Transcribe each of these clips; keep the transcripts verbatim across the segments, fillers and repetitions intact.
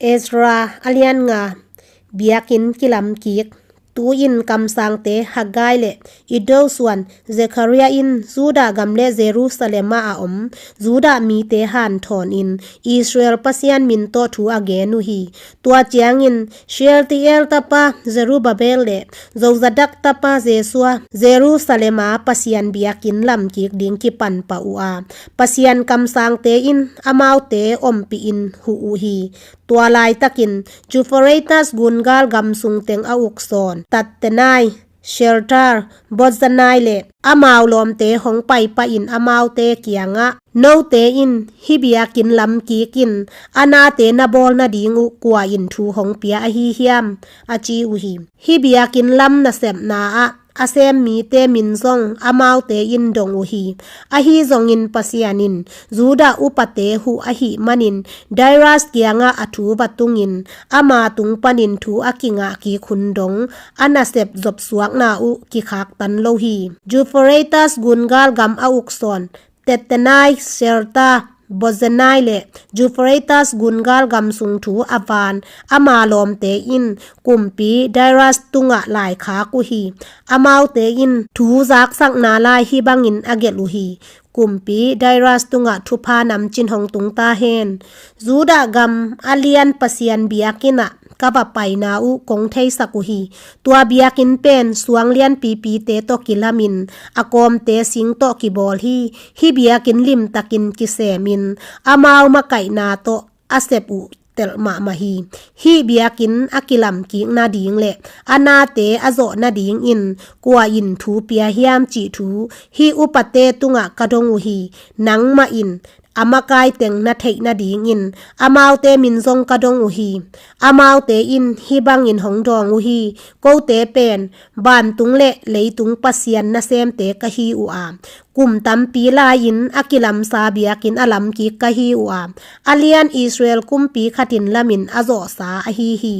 Ezra a lian nga. Biakinn kilam kik. Tu-in kamsangte Haggai le Iddo suan Zekhariah in Judah gam le Jerusalem ah a om Judah mite hanthawn in Israel Pasian min tawh thu a gen uh hi. Tua ciangin Shealtiel tapa Zerubbabel le Jozadak tapa Jesua Jerusalem a Pasian biakinn lam kik ding kipan pah uh a, Pasian kamsangte in amaute ompih in huh uh hi. Tua laitakin Euphrates gungal gam sung teng a uk sawn Tattenai, Shertar, Bozenai le amau lawmte hong pai pah in amaute kiangah, "Note in hih biakinn lam kik in a nate na bawl nading uh kua in thu hong pia ahi hiam?" a ci uh hi. Hih biakinn lam nasepna ah a sem mite min zong amaute in dong uh hi. Ahi zongin Pasian in Judah upate huh ahih manin Darius kiangah a thu va tungin ama tung panin thu a kingah kik hun dong a nasep zopsuakna uh kikhaktan lo hi. Euphrates gungal gam a uk sawn Tattenai, Shertar, Bozenai le Euphrates gungal gam sung thu a van ama lawmte in kumpi Darius tungah laikhak uh hi. Amaute in thu zaksakna lai hih bangin a gelh uh hi. Kumpi Darius tungah thupha namcin hong tung ta hen. Judah gam a lian Pasian biakinn ah ka va paina uh kong theisak uh hi. Tua biakinn pen suang lianpipite tawh kilamin a kawmte sing tawh kibawl hi. Hih biakinn limtakin kisemin amau makaihna tawh a sep uh telh mahmah hi. Hih biakinn a kilam kik nading le a nate a zawh nadingin kua in thu pia hiam cih thu hih upate tungah ka dong uh hi. Nangmah in a makai teng na theih nadingin amaute min zong ka dong uh hi. Amaute in hih bangin hong dawng uh hi. Kote pen vantung le leitung Pasian nasemte ka hi uh a, kum tampi lai-in a kilamsa biakinn a lam kik ka hi uh a, a lian Israel kumpi khatin lamin a zawhsa ahi hi.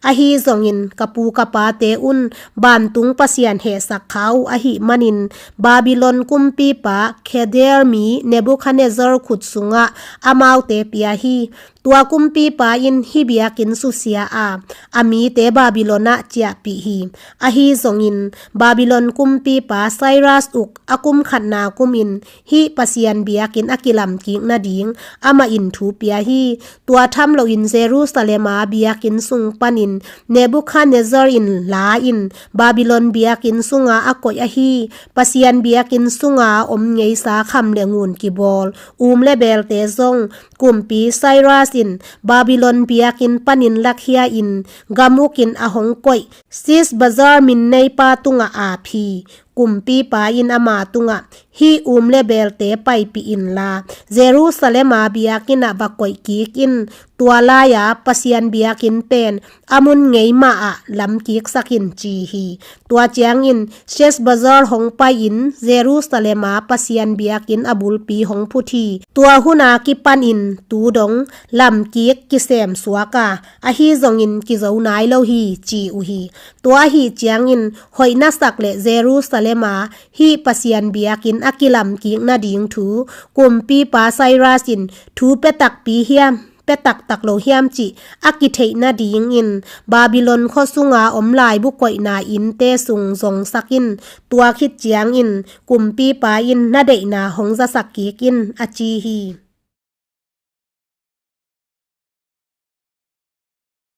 Ahi zongin ka pu ka pate un vantung Pasian hehsak kha uh ahih manin Babylon kumpipa Khedar mi Nebuchadnezzar khut sungah amaute pia hi. Tua kumpipa in hih biakinn susia a, a mite Babylon ah ciahpih hi. Ahi zongin Babylon kumpipa Cyrus uk a kum khatna kumin hih Pasian biakinn a kilam kik nading amah in thu pia hi. Tua tham loin Jerusalem a biakinn sung panin Nebuchadnezzar in la in Babylon biakinn sunga a koih ahi. Pasian biakinn sunga om ngeisa kham le ngun kibawl um le belte zong kumpi Cyrus in Babylon biakinn panin lakhia in gam ukin a hong koih Sheshbazzar min neipa tungah ap hi. Kumpipa in ama tungah, "Hih um le belte paipih inla Jerusalem a biakinn ah va koih kik in, tua lai-a Pasian biakinn pen a mun ngei mah ah lam kiksak in," ci hi. Tua ciangin Sheshbazzar hong pai-in Jerusalem a Pasian biakinn a bulpi hong phut hi. Tua hun a kipanin tu dong lam kik kisem suak a, ahi zongin kizo nai lo hi, ci uh hi. Tua ahi ciangin hoih na sak le Jerusalem a hih Pasian biakinn a kilam kik nading thu kumpipa Cyrus in thu pia takpi hiam, pia taktak lo hiam cih a kitheih nadingin Babylon khua sunga om laibu koihna innte sung zongsak in, tua khit ciangin kumpipa in na deihna hong zasak kik in, a ci hi.